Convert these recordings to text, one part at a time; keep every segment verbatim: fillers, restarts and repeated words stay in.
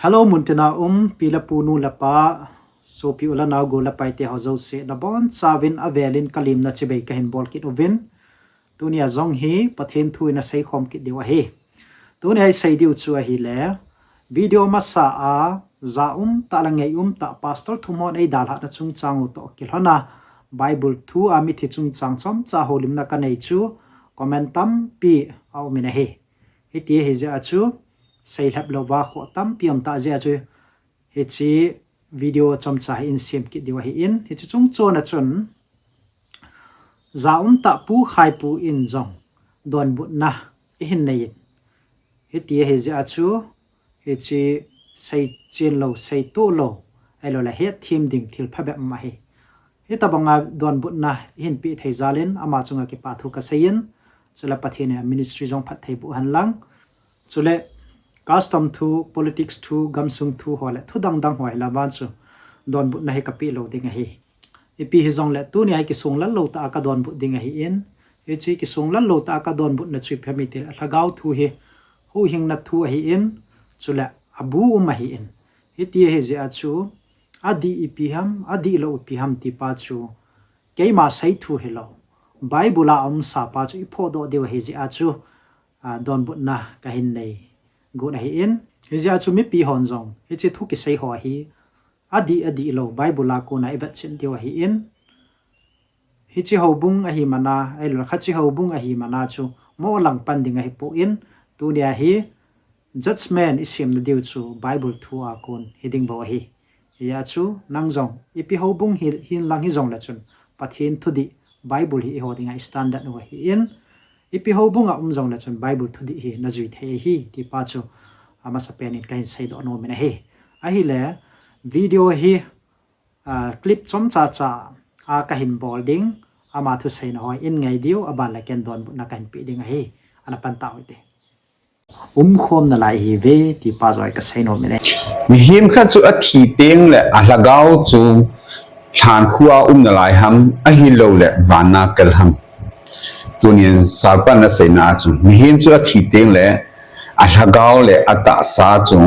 Hello, muntina um, pi le pu, nu le pa, sopi u le nao, gol le paite ho jouse, nabonchauvin avelin kalimna chibai kahin bol kit uvin. Tunia jong hi Pathen thu in asei khom kit diu ahi. Tunia isei diu chu ahile, video masa a, ja um tah le ngei um tah, pastor thum hon eidalhahna chungchang u toh kilhon a, Bible thu a mithi chungchang chomcha houlimna kanei chu, comment tampi aumin ahi. Hiti ahi jeh a chu, seilhep louva khoh tampi um tah jeh a chu, hiche video chomcha hi in sem kit diu ahin, hiche chungchon a chun, ja um tah Pu Khaipu in jong donbutna eihin nei in. Hiti ahi jeh a chu, hiche seichen lou, seitoh lou, ahiloule hetthem ding thil phabep um ahi. Hitobanga donbutna eihin peh thei jal in, ama chunga kipa thu kasei in, chule Pathen in a ministry jong phatthei boh hen lang. Chule custom thu, politics thu, gamsung thu ho le thu dangdang ho hilouva chu donbutna hi kapeh lou ding ahi. Ipi hijongle tunia hi kisonglal lou tah a kadonbut ding ahin, hiche kisonglal lou tah a kadonbutna chu ipi ham itile lhagao thu hi huhhingna thu ahin, chule abu um ahin. Hiti ahi jeh a chu, adih ipi ham, adihlou ipi ham ti pa chu, keima sei thu hilou, Bible a aumsa pa chu iphohdoh diu ahi jeh a chu, a, donbutna kahin nei got ahin. Hijeh a chu mipi hon jong hiche thu kisei ho hi adih adihlou Bible a kona ivetchen diu ahin. Hiche houbung ahi mana, ahiloule khache houbung ahi mana chu moh lang pan ding ahipoi in, tunia hi judgment isemna diu chu Bible thu a kon hiding bou ahi. Hijeh a chu nang jong ipi houbung hi, hinlang hijongle chun Pathen thudih Bible hi eiho dinga standard u ahin, ipi houbunga um jongle chun Bible thudih hi najui thei ahi ti pa chu amasapen in kahin seidoh nomin ahi. Ahile video hi, a, clip chomcha cha a kahin bol ding, ama thuseina ho in ngai diu, aban le ken donbutna kahin peh ding ahi. Ana pan tau hite. Umkhom nalai ahiuve ti pa jong kasei nomin ahi. Mihem khat chu athi tengle alhagao chu lhankhuh a um nalai ham, ahiloule van a kal ham? Tunin Sir pan aseina a chu mihem chu athi tengle alhagao le atahsa chu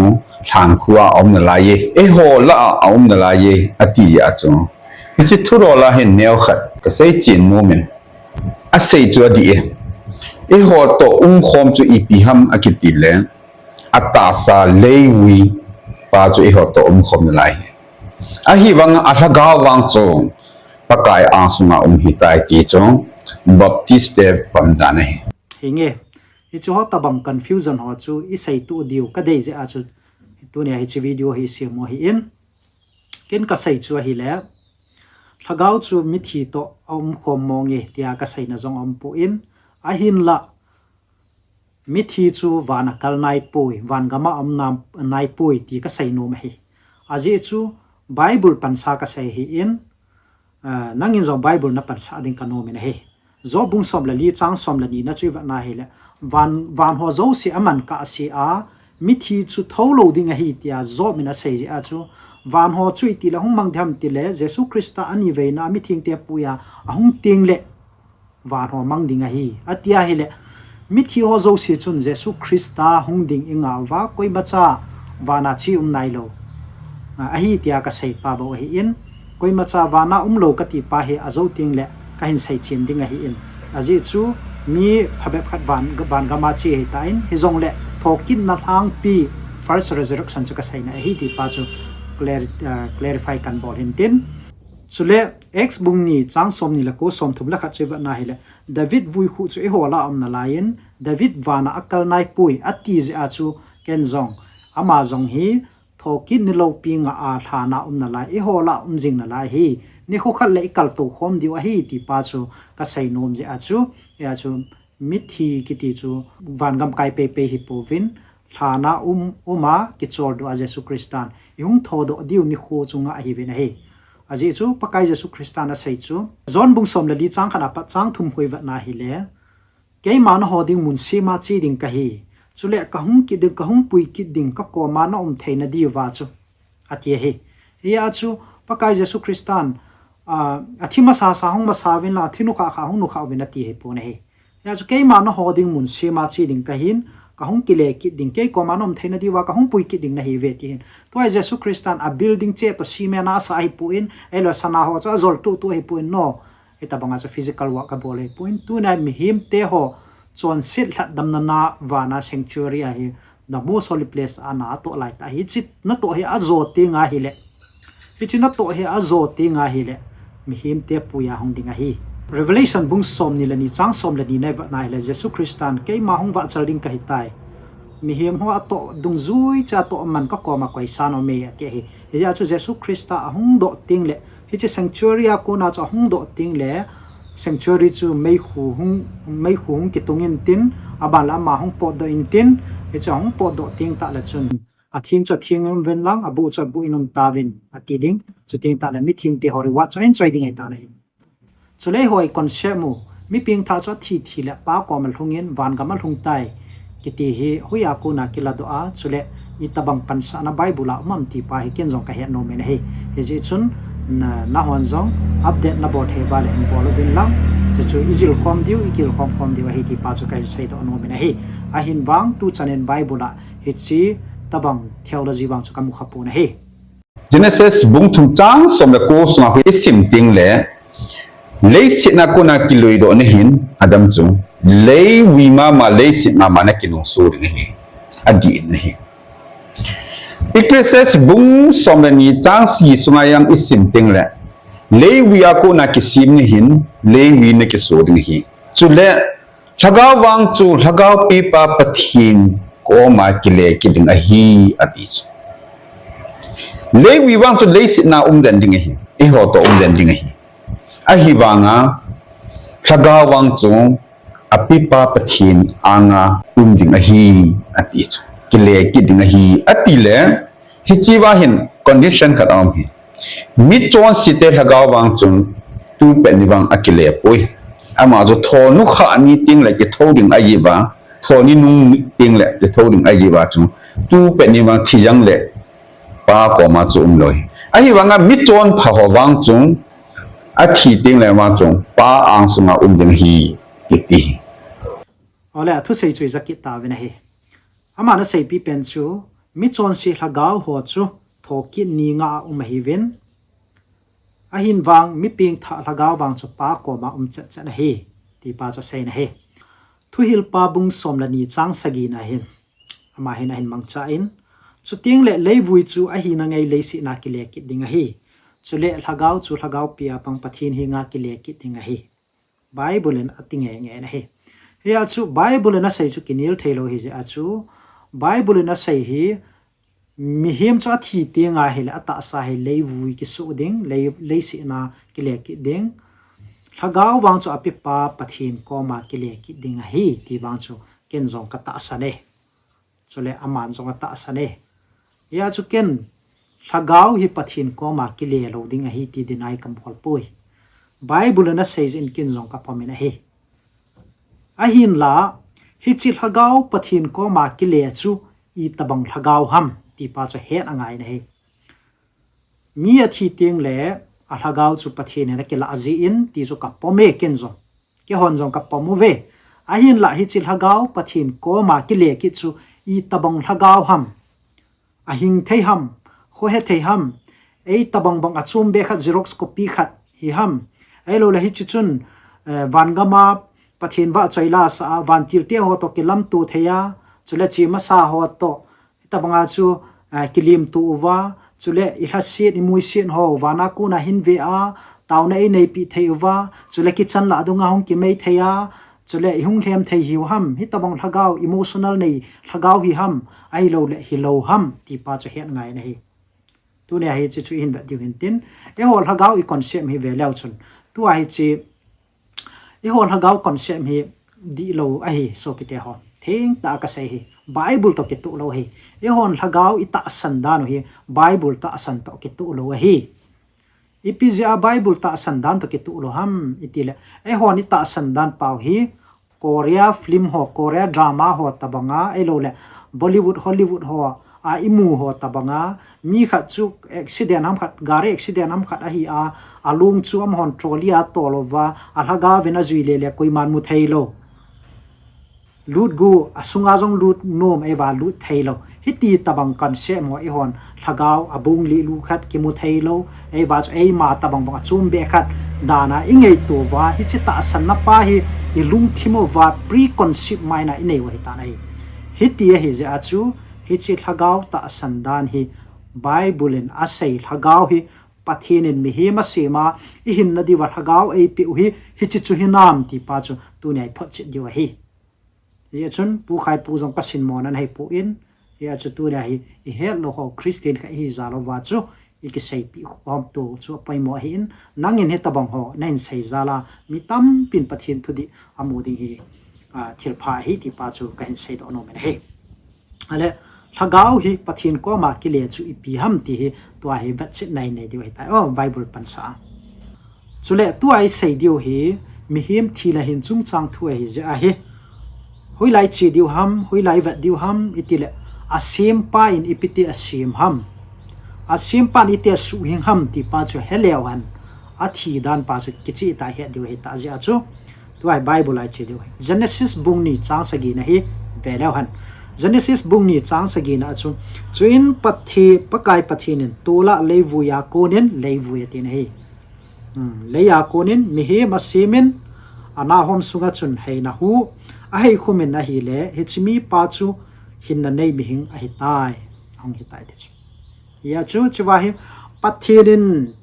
lhankhuh a um nalai e, eiho lah a aum nalai e, ati a chu, hiche thudol a hin neokhat kasei chen nomin. Asei chu adih e. Eiho toh umkhom chu ipi ham akitile, atahsa leivui pa chu eiho toh umkhom nalai ahi. Ahivanga alhagao vang chu Pakai angsunga um ahitai ti chu Baptist te pamdan ahi. Hinge, hiche ho tobang confusion ho chu iseitoh diu kadei jeh a chu, tunia hiche video hi isem u ahin. Ken kasei chu ahile, lhagao chu mithi toh aumkhom monge tia kaseina jong aumpoi in, ahinla mithi chu van a kal naipoi, van gam a aum naipoi ti kasei nom ahi. Ajeh chu Bible pansa kasei ahin, a, nangin jong Bible napansah ding kanomin ahi. Job bung som le li chang som le ni na chu ivetna hile, van, van ho jouse aman kahse a, mithi chu thoulou ding ahi tia Job in asei jeh a chu, van ho chu itile hung mang ding ham tile, Jesu Christa aniveina mithengte apuiya ahung tengle van ho mang ding ahi, ati ahile, mithi ho jouse chun Jesu Christa hung ding ingah uva, koimacha van a che um nailou ahi tia kaseipa bou ahin, koimacha van a umlou kati pa hi ajou tengle kahin seichen ding ahin, ajeh chu mi phabep khat van, van gam a che ahitan, hijongle thokitna lhangpi, first resurrection chu kaseina ahi ti pa chu clarify kan bol hintin. Chule Acts bung ni chang somni le ko, somthum le khat chu ivetna hile, David vuikhuh chu eiho lah a um nalai in, David van a akal naipoi ati jeh a chu, ken jong, ama jong hi thokit ni loupi ngah a lhan a um nalai, eiho lah a um jing nalai ahi. Nikho khat le ikaltou khom diu ahi ti pa chu kasei nom jeh a chu, hia chu mithi kiti chu van gam kai peipei hipouvin, lhan a um, um a kichol a Jesu Christan ihung thodoh diu nikho chu ngah ahiuvin ahi. Ajeh chu Pakai Jesu Christan asei chu, John bung som le li chang khat apat chang thum khu ivetna hile, keima naho ding mun sem a che ding kahi, chule kahung kit ding, kahung pui kit ding kakoma naum theina diuva chu, ati ahi. Hia chu Pakai Jesu Christan, a, athi masasa hung masa uvin lang, athi nukhah kha hung nukhah uvin ati ahipon ahi. Hia chu keima naho ding mun sem a che ding kahin, Kahung kile kit ding, kei koma nom theina diuva kahung pui kit ding nahiuve ti hin. Tua Jesu Christan a building che to cement a asa ahipon, ahilou sana ho chu ajol tutu ahipon no. Hitabanga chu physical work kabol ahipon. Tuna mihemte ho chonset lhatdamna na vana sanctuary ahi, the most holy place a natoh laitah ahi. Hichi natoh hi ajo teng ahile. Hichi natoh hi ajo teng ahile, mihemte puiya hung ding ahi. Revelation bung somni le ni chang somle ni na ivet na ahile, Jesu Christan keima hung vahchal ding kahitai. Mihem ho atoh dungjui cha atoh man kakoma koisan aume ati ahi. Hijeh a chu Jesu Christa ahung doh tengle, hiche sanctuary a kona chu ahung doh tengle, sanctuary chu meikhu hung, meikhu hung kitung intin, aban le ama hung potdoh intin, hiche ahung potdoh teng tahle chun, atheng chu atheng in umven lang, abuh chu abuh in um tauvin, ati ding. Chuteng tahle mithengte ho reward chu ahin choi ding ahitan ahi. Chule eiho i concept u, mi pengthah chu athi thi le Pa koma lhungin vangam a lhung tai kiti hi hoiya kona kiladoh a, chule itobang pansahna Bible a um am ti pa hi ken jong kahet nom in ahi. Hijeh chun na, nahon jong update nabol thei uva le hin bol uvin lang, chuchu ijil khom diu, ikil khom khom diu ahi ti pa chu kahin seidoh nom in ahi. Ahin vang tuchan in Bible a hiche tobang theology vang chu kamu khapon ahi. Genesis bung thum chang som le ko sunga khu isim tengle, leiset a kona kiluidohna hin Adam chu leivi mama, leiset mama na kinungso ding ahi, adih in ahi. Ecclesiastes bung som le ni chang sagi sunga jong isim tengle, leivi a kona kisemna hin leivi na kiso ding ahi. Chule lhagao vang chu lhagao pepa Pathen koma kile kit ding ahi, ati chu. Leivi vang chu leiset a um den ding ahi, eiho toh um den ding ahi. Ahivanga lhagao vang chu apepa Pathen anga um ding ahi, ati chu. Kile kit ding ahi, atile, hiche va hin condition khat aum ahi. Michonsete lhagao vang chun tupet ni vang akile poi. Ama chu thonu kha ni tengle kithou ding ahiuva, thoni nung tengle kithou ding ahiuva chu tupet ni vang thi jongle Pa koma chu umlou ahi. Ahivanga michonpha ho vang chun athi tengle vang chun Pa angsunga um ding ahi, kiti. Ole, athusei chu ija kit tauvin ahi. Aman aseipi pen chu, michonse lhagao ho chu thokit ni nga a um ahiuvin, ahin vang mi pengthah lhagao vang chu Pa koma um chet chet ahi, ti pa chu asei in ahi. Thuhilpa bung som le ni chang sagi na hin, ama hin ahin mangcha in, chutengle leivui chu ahina ngai leiset a kile kit ding ahi. Chule lhagao chu lhagao pepa Pathen henga kile kit ding ahi. Bible in ati nge nge in ahi. Hia chu Bible in asei chu kinel theilou ahijeh a chu, Bible in asei hi mihem chu athi teng ahile atahsa hi leivui kisoh ding, lei, leiset a kile kit ding. Lhagao vang chu apepa Pathen koma kile kit ding ahi, ti vang chu ken jong katahsan e. Chule aman jong atahsan e. Hia chu ken lhagao hi Pathen koma kile lou ding ahi ti deny kabol poi. Bible in asei jeh in ken jong kapom in ahi. Ahinla, hiche lhagao Pathen koma kile chu itobang lhagao ham, ti pa chu het angai in ahi. Mi athi tengle alhagao chu Pathen in akilah jeh in ti chu kapom e ken jong. Keihon jong kapom uve. Ahinla hiche lhagao Pathen koma kile kit chu itobang lhagao ham. Ahing thei ham, khohe thei ham, eitobang bang achom be khat, xerox copy khat hi ham. Ahiloule hiche chun, eh, vangam a Pathen vahchoi la asah a, vantilte ho toh kilamto thei a, chule chemasa ho toh, hitobanga chu, eh, kilemto uva, chule ilhaset, imuiset ho, vana kona hin ve a, taona eineipeh thei uva, chule kichan lah dunga hung kimai thei a, chule ihung lhem thei hiu ham, hitobang lhagao, emotional nei lhagao hi ham, ahiloule hilou ham, ti pa chu het ngai in ahi. Tunia hiche chu ihin vet diu hintin, eiho lhagao i concept hi veleu chun, tua hiche, eiho lhagao concept hi dihlou ahi, sopite ho. Thengtah a kasei hi, Bible toh kitoh lou ahi. Eihon lhagao itahsan dan u hi Bible tahsan toh kitoh lou ahi. Ipi jeh a Bible tahsan dan toh kitoh lou ham itile, eihon itahsan dan pau hi Korea film ho, Korea drama ho tobanga, ahiloule Bollywood, Hollywood ho a imu ho tobanga, mi khat chu accident ham khat, gari accident ham khat ahi a, alung chu amahon trolley a tol uva, alhagaovin ajui lele koiman mu theilou. Lut gu, asunga jong lut nom, eiva lut thei lou. Hiti tabang concept mo ihon, lhagao abung li lu khat kimu thei lou, eiva chu eima tabang bang achom be khat dana i ngei tou va, hichi tahsan na pa hi i lungthim uva preconceived mind a i nei u ahi tan ahi. Hiti ahi jeh a chu, hichi lhagao tahsan dan hi Bible in asei lhagao hi Pathen in mihem asem a, i hinna diuva lhagao eipeh u hi, hichi chu hinam ti pa chu tunia i photchet diu ahi. Hijeh chun, Pu Khaipu jong ka sinmo nan hei pu in, hijeh chun tunia hi i het lou ho Christian kha i hi jal uva chu, i kiseipeh khom tou chu apoimo ahi in, nangin hitabang ho, na hin sei jal a, mi tampin Pathen thudih amu ding hi, a, thilpha ahi ti pa chu ka hin seidoh nom in ahi. Ale, lhagao hi Pathen koma kile chu ipi ham ti hi, tua hi vetchetna i nei diu ahitai. Oh, Bible pansa a. Chule tua i sei diu hi, mihem thi le hin chungchang thu ahi jeh ahi. Hoilai che diu ham, hoilai vet diu ham, i ti le, asempa in ipi ti asem ham. Asempa in iti asuhhing ham ti pa chu he leu hen, athi dan pa chu kicheh tah a het diu ahi tah jeh a chu. Tua hi Bible a i che diu ahi. Genesis bung ni chang sagi na hi ve leu hen. Genesis bung ni chang sagi na a chu. Chuin Pathe-, Pakai Pathen in tol'a leivui a konin leivui ati na hi. Hmm, lei a konin mihem asem in, anahhom sunga chun heina hu ahei khum in ahile, hiche mipa chu hinna nei mihing ahitai. Ahung hitai ti chu. Hia chu, chua hi Pathen in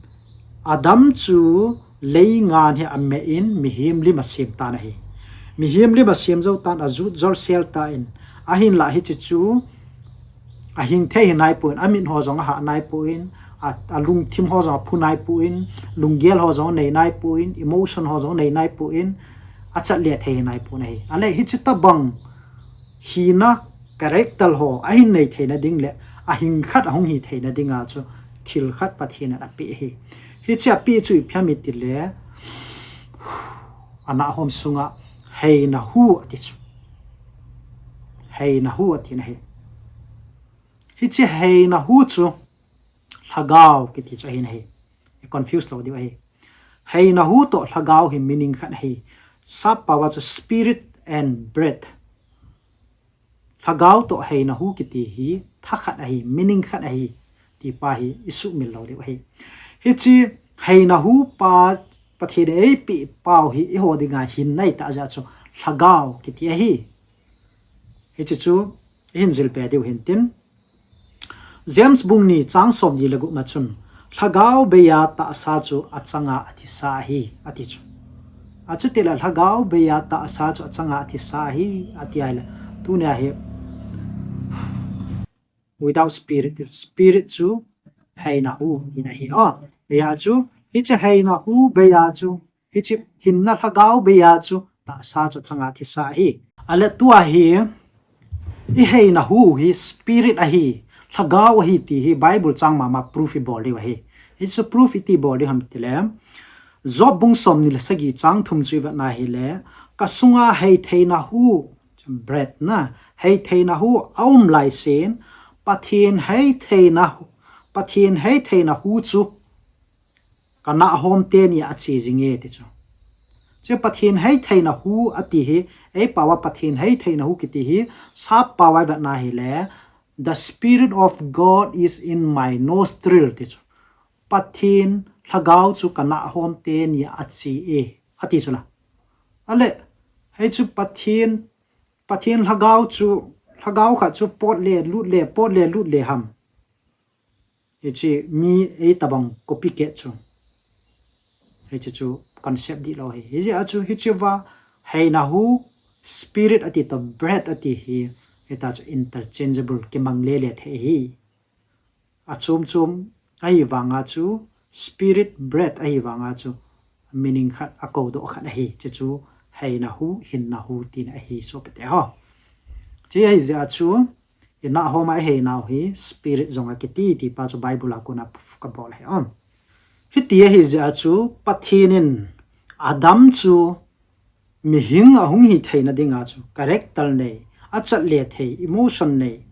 Adam chu lei ngan hi ameh in mihem lim asem tan ahi. Mihem lim asem jou tan ajut jol sel tan, ahinlah hiche chu ahing thei hi naipon, amit ho jong aha naipon, a, alungthim ho jong aphu naipon, lunggel ho jong anei naipon, emotion ho jong anei naipon, achat le thei hi naipon ahi. Ale hiche tabang hina character ho ahin nei theina ding le ahing khat ahung hi theina dinga chu thil khat Pathen in apeh ahi. Hiche apeh chu ipi ham i ti le, anahhom sunga heina hu ati chu. Heina hu ati na hi. Hiche heina hu chu lhagao kiti chu ahi na hi. I confuse lou diu ahi. Heina hu toh lhagao hi meaning khat ahi. Sap pao a chu spirit and breath. Lhagao toh heina hu kiti hi tha khat ahi, meaning khat ahi, ti pa hi i sumil lou diu ahi. Hiche heina hu pa Pathen in eipeh pau hi eiho dinga hinna ahi tah jeh a chu lhagao kiti ahi. Hiche chu i hin jil be diu hin tin. James bung ni chang som ni le gup na chun, lhagao beiya tahsa chu achanga athisa ahi, ati chu. Achuti le lhagao beiya tahsa chu achanga athisa ahi, ati ahile. Tunia hi, without spirit, spirit chu heina hu, ina hi. Oh, beiya chu, hiche heina hu beiya chu, hiche hinna lhagao beiya chu tahsa chu achanga athisa ahi. Ale tua hi, i heina hu hi spirit ahi, lhagao ahi ti hi Bible chang mama proof i bol diu ahi. Hichu proof iti bol diu ham ti le, Job bung som ni le sagi chang thum chu i vet na hile, ka sunga hei theina hu, breath na, hei theina hu aum lai sen, Pathen hei theina, Pathen hei theina hu chu, ka nahhom teni a che jing e ti chu. Chu Pathen hei theina hu ati hi, ei pao a Pathen hei theina hu kiti hi, sap pao a i vet na hile, the spirit of God is in my nostril ti chu. Pathen lhagao chu ka nahhom teni a che e, ati chu la. Ale, hei chu Pathen, Pathen lhagao chu, lhagao khat chu pot le lut le, pot le lut le ham. Hiche mi ei tabang copycat chu. Hiche chu concept dihlou ahi. Hijeh a chu hiche va heina hu spirit ati toh breath ati hi. Hita chu interchangeable kimang le le thei ahi. Achom chom ahi vanga chu spirit breath ahi vanga chu meaning khat akoudoh khat ahi. Hiche chu heina hu, hinna hu tina ahi sopite ho. Hiche ahi jeh a chu I nahhom a i heinau hi spirit jong akiti ti pa chu Bible a kona proof kabol ahi. Hiti ahi jeh a chu Pathen in Adam chu mihing ahung hi theina dinga chu character nei, achat le thei, emotion nei,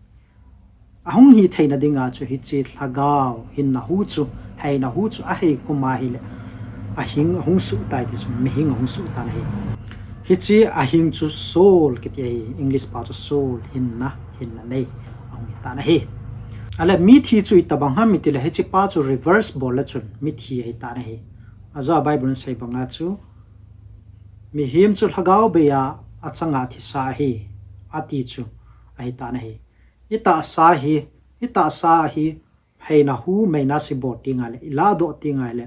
ahung hi theina dinga chu hiche lhagao, hinna hu chu, heina hu chu ahei khum ahile, ahing ahung suh tai ti chu, mihing ahung suh tan ahi. Hiche ahing chu soul kiti ahi, English pa chu soul, hinna, hinna nei ahung hitan ahi. Ale mithi chu itobang ham itile hiche pa chu reverse bol le chun mithi ahitan ahi. Ajeh a Bible in asei banga chu mihem chu lhagao beiya achanga thisa ahi, ati chu ahitan ahi. Itahsa hi, itahsa hi heina hu meina se bol tinga le, iladoh tinga le,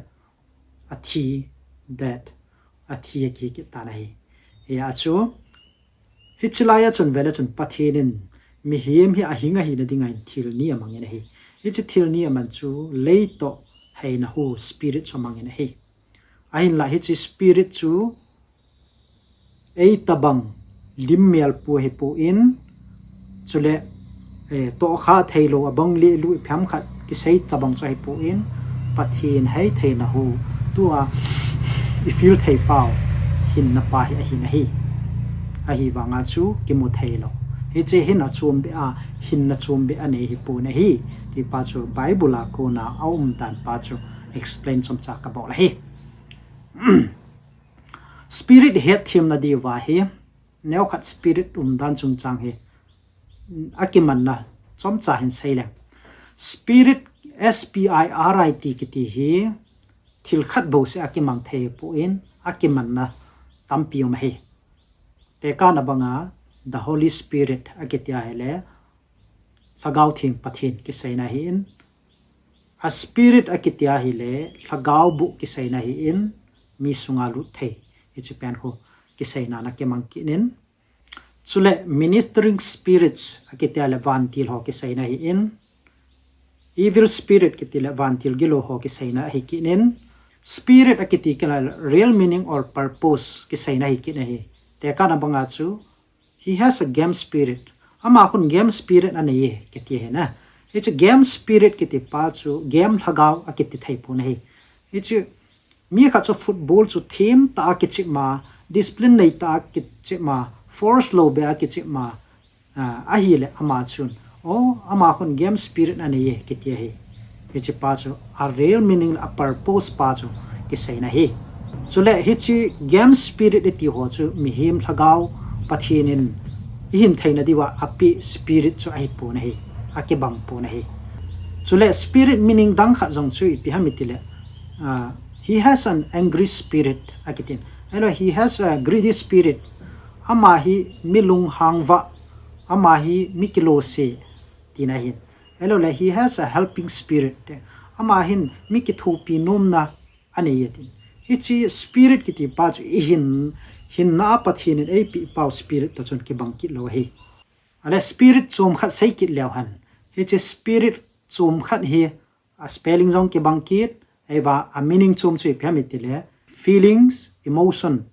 athi, death, athi akihi kit tan ahi. Hia chu, hiche laiya chun vele chun Pathen in mihem hi ahing ahina dinga hin thil ni amangin ahi. Hiche thil ni aman chu lei toh heina hu spirit chu amangin ahi. Ahinla hiche spirit chu eitobang lim mel pu ahipon, chule, eh, tohkha theilou abang leh lu ipi ham khat kisei tobang chu ahipon, Pathen hei theina hu, tua i feel thei pau hinna pa hi ahin ahi. Ahivanga chu kimu theilou. Hiche hin achom beh a, hinna chom beh anei hipon ahi. Ti pa chu Bible a kona aum dan pa chu explain chomcha kabol ahi. Spirit hetthem na diuva hi, neokhat spirit umdan chungchang hi, akimanna chomcha hin seileng. Spirit, S P I R I T kiti hi, thil khat bouseh akimang thei pon, akimanna tampi um ahi. Tekahna banga, the Holy Spirit akiti ahile, Lhagao Theng Pathen kiseina ahin, a spirit akiti ahile, lhagao boh kiseina ahin, mi sunga lut thei, hiche pen khu kiseina ana kimang kit in. Chule ministering spirits akiti ahile vantil ho kiseina ahin, evil spirit kiti le vantil gilou ho kiseina ahi kit in. Spirit akiti kit le real meaning or purpose kiseina ahi kit in ahi. Tekahna banga chu, he has a game spirit. Ama khun game spirit anei e, kiti ahi na. Hiche game spirit kiti pa chu game lhagao akiti thei pon ahi. Hiche mi khat chu football chu themtah a kichep ma, discipline neitah a kichep ma, force lou beh a kichep ma, ah, ahile ama chun, o, ama khun game spirit anei e, kiti ahi. Hiche pa chu a real meaning le a purpose pa chu kiseina ahi. Chule hiche game spirit iti ho chu mihem lhagao Pathen in ihin theina diuva apeh spirit chu ahipon ahi, akibang pon ahi. Chule spirit meaning dang khat jong chu ipi ham itile, ah, he has an angry spirit akitin. Ahilou, he has a greedy spirit. Ama hi mi lunghang vah, ama hi mi kilose tina ahin. Ahilou le, he has a helping spirit. Ama hin mi kithopi nomna anei e tin. Hiche spirit kiti pa chu ihin, hinna a Pathen in eipeh pau spirit toh chun kibang kit lou ahi. Ale spirit chom khat sei kit leu hen. Hiche spirit chom khat hi a spelling jong kibang kit, ahivang a meaning chom chu ipi ham itile, feelings, emotion,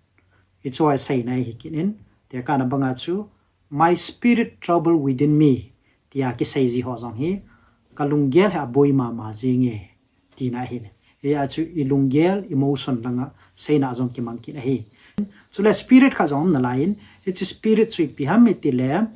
hichu aseina ahi kit in. Tekahna banga chu, my spirit trouble within me, tia kisei ji ho jong hi, ka lunggel hi aboi mama jing e, tina ahi. Hia chu i lunggel, emotion langa seina jong kimang kit ahi. Chule spirit khat jong um nalai in, hiche spirit chu ipi ham itile,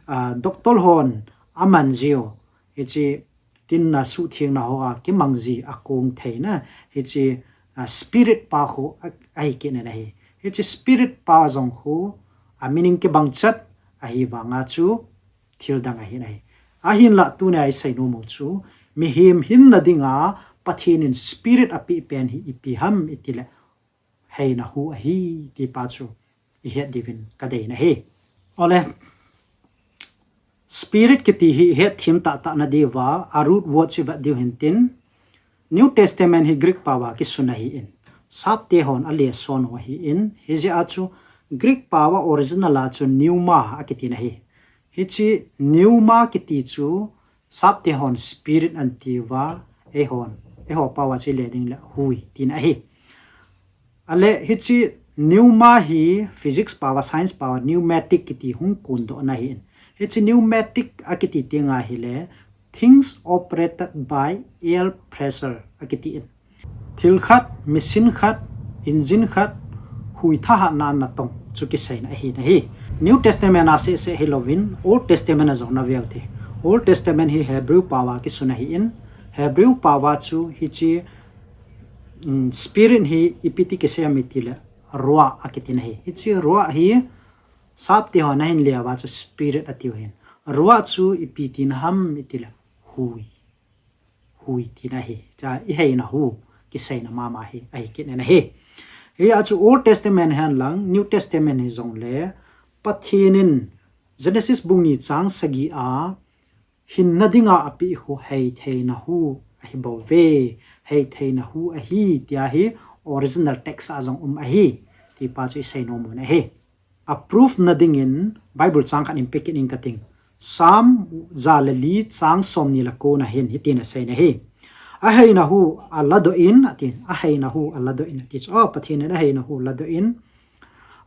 ah, doctor hon aman jiu, hiche tinna suhthengna hoa kimang ji a kong theina, hiche, ah, spirit pa khu a, ahi kit in ahi. Hiche spirit pa jong khu a meaning kibang chet ahivanga chu thil dang ahin ahi. Ahinla tunia isei nom u chu, mihem hinna dinga Pathen in spirit apeh pen hi ipi ham itile, heina hu ahi ti pa chu ihet diuvin kadeina ahi. Ole, spirit kiti hi ihet them tahtah na diuva, a root word chu ivet diu hintin, New Testament hi Greek paova kisun ahin, sapte hon aleson u ahin, hijeh a chu Greek paova original a chu pneuma akitin ahi. Hiche pneuma kiti chu sapte hon spirit anatiuva, eihon, eiho paova chu ile ding le hui tina ahi. Ale hiche pneuma hi physics paova, science paova, pneumatic kiti hung kondohna ahin. Hiche pneumatic akiti tenga hile, things operated by air pressure akitin. Thil khat, machine khat, engine khat, hui thahatna natong chu kiseina ahin ahi. New Testament a sehseh hilouvin, Old Testament a jong naveu te. Old Testament hi Hebrew paova kisun ahin, Hebrew paova chu hiche, um, spirit hi ipi ti kisei ham itile, Ruah akitin ahi. Hiche ruah hi sapte hon ahin leuva chu spirit atiu ahin. Ruah chu ipi tina ham itile hui. Hui tina ahi. Cha iheina hu kiseina mama hi ahi kit in ahi. Hia chu Old Testament hen lang New Testament hijongle Pathen in Genesis bung ni chang sagi a hinna dinga apeh khu heitheina hu ahi bouve, heitheina hu ahi tia hi original text a jong um ahi. Tipa chu isei nom u ahi. A proof na dingin Bible chang khat in pekit in kating. Psalm ja le li chang somni le ko na hin hitin asei in ahi. Aheina hu aladoh in atin, aheina hu aladoh in ati chu. Oh, Pathen in aheina hu ladoh in,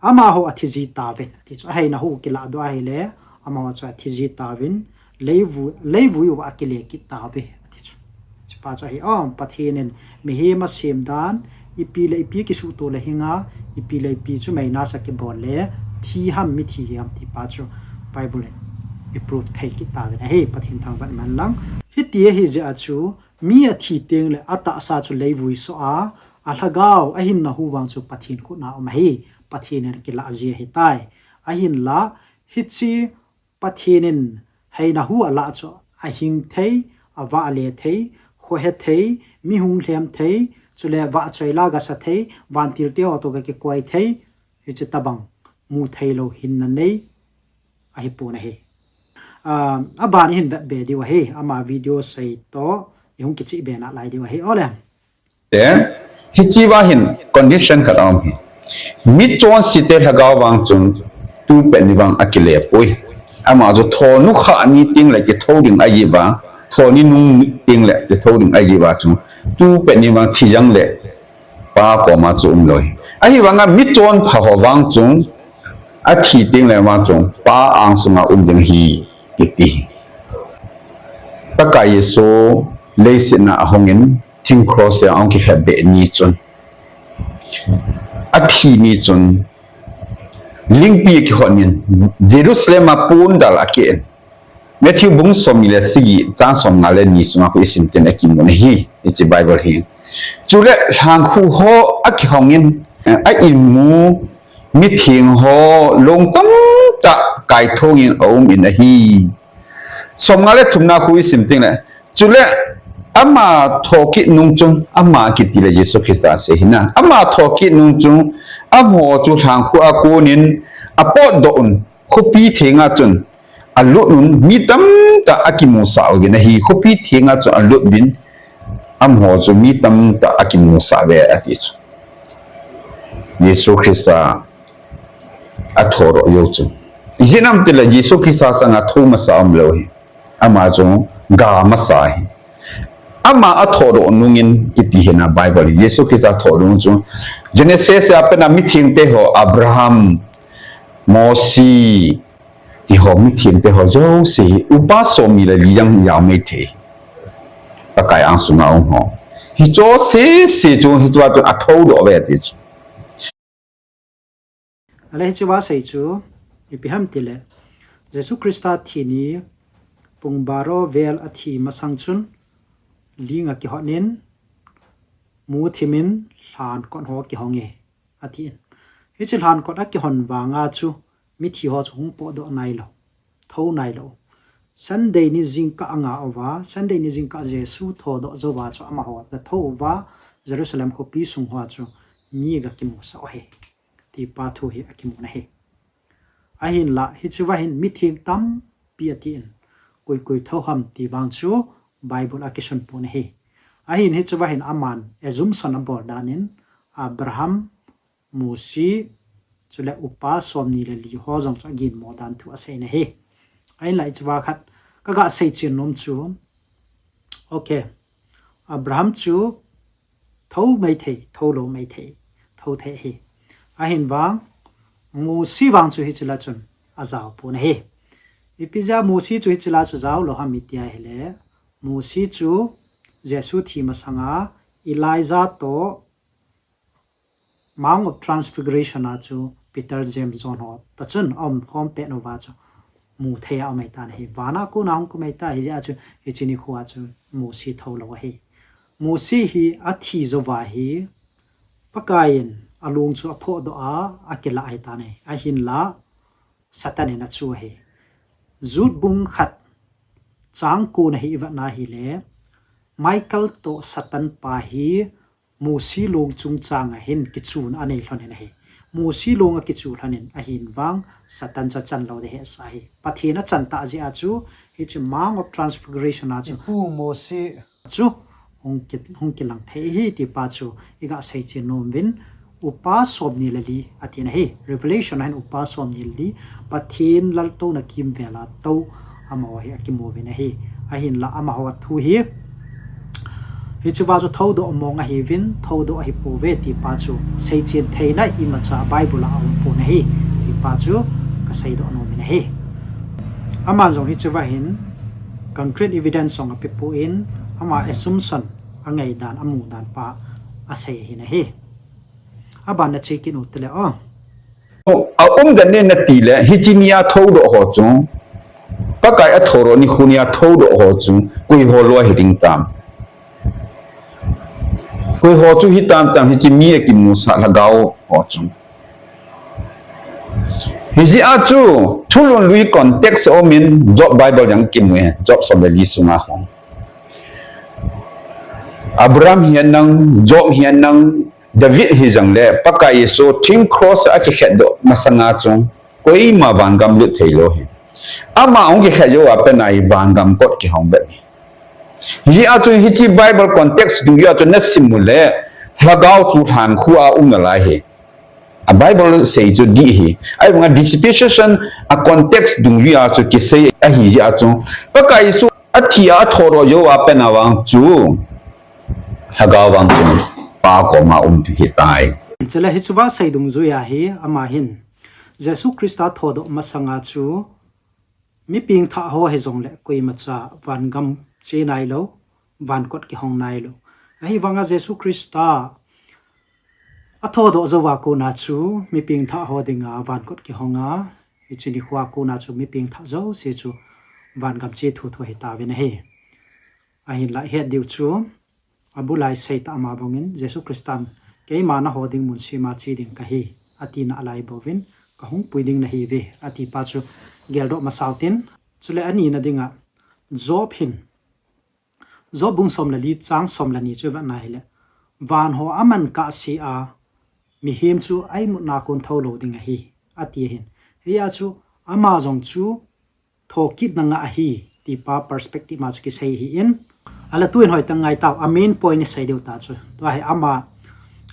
amaho athi ji tauvin ati chu. Aheina hu kiladoh ahile, amaho chu athi ji tauvin, leivui, leivui uva akile kit tauve ati chu. Chupa chu ahi, oh, Pathen in mihem asem dan, ipi le ipi kisuhto le hinga, ipi le ipi chu meinasa kibol le, thi ham mithi ham tipa chu Bible in i proof thei kit tauvin ahi, Pathen thangvah man lang. Hiti ahi jeh a chu, mi athi tengle atahsa chu leivui soh a, alhagao, ahinna hu vang chu Pathen khut na um ahi, Pathen in akilah ji ahitai. Ahinla, hiche Pathen in heina hu alah chu ahing thei, avah le thei, khohe thei, mi hung lhem thei, chule vahchoi la gasa thei, vantil te ho toh gakikoi thei, hiche tobang mu theilou hinna nei ahipon ahi. Ah, aban ihin vetbe diu ahi, ama video sei toh ihung kichehbe nalai diu ahi. Ole. Te, hiche va hin condition khat aum hi. Michonse te lhagao vang chun tupet ni vang akile poi. Ama chu thonu kha ni tengle kithou ding ahi va, thoni nung tengle kithou ding ahi va chu tupet ni vang thi jongle Pa koma chu umlou hi. Ahivanga michonpha ho vang chun athi tengle vang chun Pa angsunga um ding ahi kiti. Pakai Jesu leiset a ahungin thing cross a ahung kikhetbeh ni chun, athi ni chun, lingpi akihot in, Jerusalem a pondal akeh in. Matthew bung somni le sagi chang somnga le ni sunga khu isim tengle akimun ahi, hiche Bible hi. Chule lhangkhu ho akihongin, eh, a-inmu mitheng ho long tamtah kaithongin aumin ahi. Somnga le thumna khu isim tengle, chule ama thokit nung chun, ama kitile Jesu Christa asei hina. Ama thokit nung chun, amaho chu lhangkhu a konin apotdoh un, khopi thenga chun alut un, mi tamtah akimusah uvin ahi, khopi thenga chun alut uvin, amaho chu mi tamtah akimusah uve ati chu. Jesu Christa athodoh jou chun. Ijeh inem itile Jesu Christa sanga thou masa umlou hi. Ama chu ga masa ahi. Ama athodoh nungin kiti hina Bible, Jesu Christa athodoh nung chu Genesis a pat a mithengte ho, Abraham, Mosi, tiho mithengte ho jouse hi upa somni le li jong jaomei thei. Pakai angsunga um ho. Hiche sese chu hichea chun athoudoh uve ati chu. Ale hichea sei chu ipi ham itile, Jesu Christa thi ni pung baro vel athi masang chun ling akihot in, mu thimin lhankot ho akihonge atin. Hiche lhankot akihon vanga chu mithi ho chu hung potdoh nailou, thou nailou. Sunday ni jingkah anga uva, Sunday ni jingkah Jesu thodoh jouva chu amaho gathou uva, Jerusalem khopi sung hoa chu mi gakimusah u ahi, tipa thu hi akimun ahi. Ahinla, hichea hin mitheng tampi atin, koi koi thou ham ti vang chu Bible a kisun pon ahi. Ahin hichea hin aman assumption abol danin, Abraham, Mosi, chule upa somni le li ho jong chu aginmo dan thu asei in ahi. Ahinla hichea khat kaga seichen nom chu, okay, Abraham chu thou maithei, thoulou maithei, thou thei ahi. Ahin vang, Mosi vang chu hichea chun ajao pon ahi. Ipi jeh a Mosi chu hichea chu jaolou ham iti ahile, Mosi chu Jesu thi masanga Elijah toh Mount of Transfiguration a chu Peter, James, John ho toh chun aumkhom pet uva chu muthei a aum ahitan ahi. Vana kona hung kum ahitai, hijeh a chu hiche nikhoa chu Mosi thoulou ahi. Mosi hi athi jouva hi Pakaiyin along chu aphoh doh a, akilah ahi tan ahi. Ahinla, Satan in achu ahi. Jude bung khat chang ko na hi i vet na hile, Michael toh Satan pa hi Mosi long chungchang a hin kichun anei lhon in ahi. Mosi long a kichu lhon in ahin vang Satan chu achan lou ding ahi sa hi. Pathen achan tah jeh a chu hiche Mount of Transfiguration a chu Pu Mosi chu hung ki, hung kilang thei hi ti pa chu i ga sei chen nom uvin, upa som ni le li ati na hi. Revelation a hin upa som ni le li Pathen laltouna kimvel a tou amaho hi akimu uvin ahi. Ahinla amaho thu hi hiche va chu thoudoh mong ahiuvin, thoudoh ahi pouve ti pa chu seichen theina imacha Bible a aum pon ahi ti pa chu ka seidoh nom in ahi. Aman jong hiche va hin concrete evidence jong ape pon, ama assumption, angaidan, amudan pa asei ahin ahi. Aban na che kit u tile o. Aum dan ne nati le, hiche nia thoudoh ho chu, Pakai athodoh nikho nia thoudoh ho chu, koi ho loi hiding tam. Koi ho chu hitam tam, hiche mi akimusah lhagao ho chu. Hijeh a chu, thulhun lui context a um in, Job Bible jong kimu e, Job som le li sunga hung. Abraham hi anang, Job hi anang, David hi jong le, Pakai Jesu thing cross a akikhetdoh masanga chu, koima vangam lut thei lou hi. Ama hung kikhet jou a pat a hi vangam kot kihong bep hi. Hijeh a chu hiche Bible context dungjuia chu nasim u le, lhagao chu lhan khu a um nalai hi. A Bible sei chu dih hi. Ahivanga dispensation a context dungjuia chu kisei ahi jeh a chu, Pakai Jesu athi a athodoh jou a pat a vang chu, lhagao vang chu Pa koma um thei ahitai. Chule hiche va sei dungjuia hi ama hin Jesu Christa thodoh masanga chu mi pengthah ho hijong le koimacha vangam che nailou, vankot kihong nailou. Ahivanga Jesu Christa athodoh jou a kona chu mi pengthah ho dinga vankot kihong a, hiche nikho a kona chu mi pengthah jouse chu vangam che thuthu ahitauvin ahi. Ahinla ihet diu chu, abul a isei tah ma bangin, Jesu Christan, keima naho ding mun sema che ding kahi, ati nalai bouvin, kahung pui ding nahiuve, ati pa chu geldoh masa utin. Chule ani na dinga, Job hin, Job bung som le li chang som le ni chu i vet na hile, van ho aman kahse a, mihem chu a imutna kon thou lou ding ahi, ati ahin. Hijeh a chu ama jong chu thokitna ngah ahi, ti pa perspective ma chu kisei ahin. Ahile tuin hoitah ngai tau, a main point isei diu ta chu. Tua hi ama,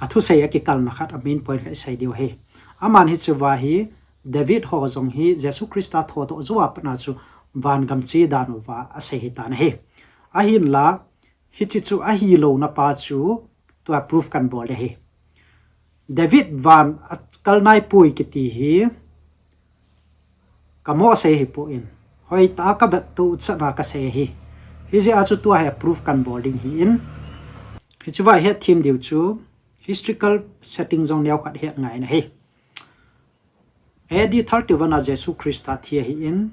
athusei a kikalna khat, a main point khat isei diu ahi. Aman hiche va hi, David ho jong hi Jesu Christa thodoh jou a pat a chu vangam che dan uva asei ahitan ahi. Ahinla, hiche chu ahilouna pa chu tua proof kan bol ding ahi. David van akal naipoi kiti hi kamo sei ahipon, hoitah a kavet tou chan a kasei ahi. Hijeh a chu tua hi proof kan bol ding ahin. Hiche va ihet them diu chu historical setting jong neokhat het ngai in ahi. A D thirty-one a Jesu Christa thi ahin,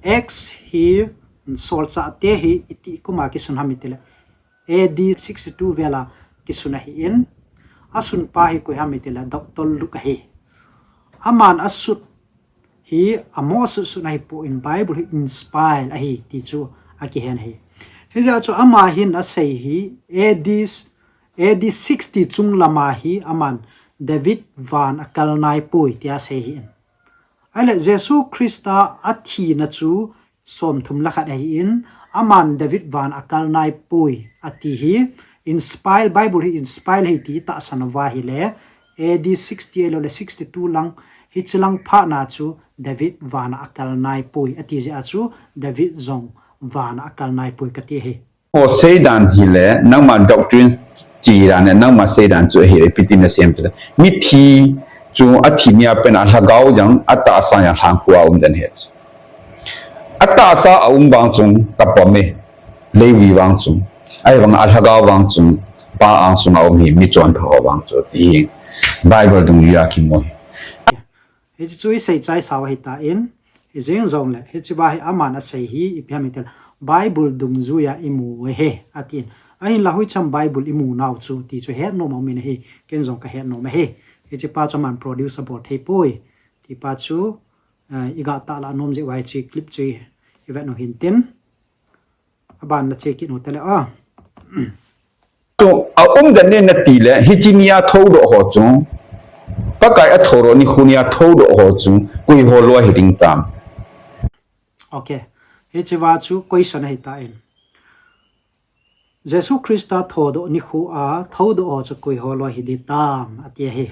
Acts hi solchahte hi iti kum a kisun ham itile, A D sixty-two vel a kisun ahin, asunpa hi koi ham itile, Doctor Luke ahi. Aman asut hi amo asut sut ahipon Bible hi inspire ahi ti chu akihen ahi. Hijeh a chu ama hin asei hi A D, A D sixty chung lama hi aman David van akal naipoi tia asei ahin. Ahile Jesu Christa athina chu somthum le khat ahin, aman David van akal naipoi ati hi, inspire, Bible hi inspire ahi ti tahsan uva ahile, A D sixty ahilou le sixty-two lang, hiche lang phat na chu David van akal naipoi ati jeh a chu David jong van akal naipoi kati ahi. Ho seidan hile, nangma doctrine che dan le, nangma seidan chu ahi, ipi ti nasei em tile, mithi chu athi nia pat a lhagao jong, atahsa jong lhan khu a um dan ahi. Atahsa a um vang chun kapom e, Levi vang chun, ahivanga alhagao vang chun, Pa angsunga um hi michonpha ho vang chu, ti hi Bible dungjuia kimu ahi. Hiche chu isei chai sau ahitan, hijeng jongle, hiche va hi aman asei hi, ipi ham itile, Bible dungjuia imu u ahi, atin. Ahinla hoicham Bible imu nau chu ti chu hetnom aumin ahi, ken jong kahetnom ahi. Hiche pa chu aman produce abol thei poi ti pa chu, eh, iga tahlah nom jeh uva hiche clip chu ivet u hintin. Aban na che kit u tele a. Chu aumdan in nati le, hiche nia thoudoh ho chu, Pakai athoudoh nikho nia thoudoh ho chu, koi ho loi hiding tam? Ok. Hiche va chu question ahitan. Jesu Christa thoudoh nikho a thoudoh ho chu koi ho loi hiding tam ati ahi.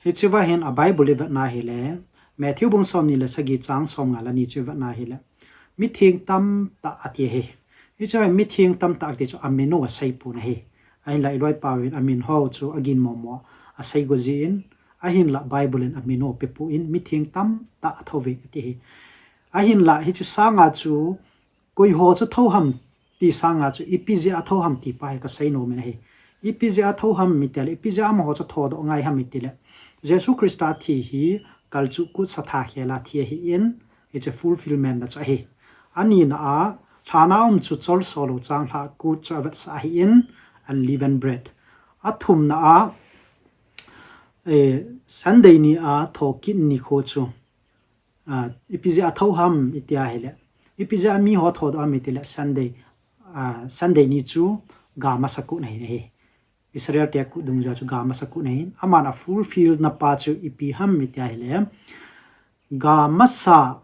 Hiche va hin a Bible ivet na hile, Matthew bung somni le sagi chang somnga le ni chu ivet na hile, mitheng tamtah ati ahi. Hiche va mitheng tamtah ati chu amin u asei pon ahi. Ahinla iloipa uvin amin ho chu agin momo asei go jeh in, ahinla Bible in amin u ape pon mitheng tamtah athouvin ati ahi. Ahinla hiche sanga chu koi ho chu thou ham ti sanga chu ipi jeh a thou ham ti pa hi kasei nomin ahi. Ipi jeh a thou ham itile, ipi jeh a amaho chu thoudoh ngai ham itile, Jesu Christa thi hi kalchuh kut sa tha khel a thi ahin, hiche fulfillment na chu ahi. Anina a, lhana um chu cholso lou changlhah kut chu avetsah ahin, unleavened bread. Athumna a, eh, Sunday ni a thokit nikho chu, ah, ipi jeh a thou ham iti ahile, ipi jeh a miho thoudoh ham itile Sunday, ah, Sunday ni chu gamasa kut ahin ahi. Israel te kut dungjui a chu gamasa kut ahin. Aman a fulfill na pa chu ipi ham iti ahile, gamasa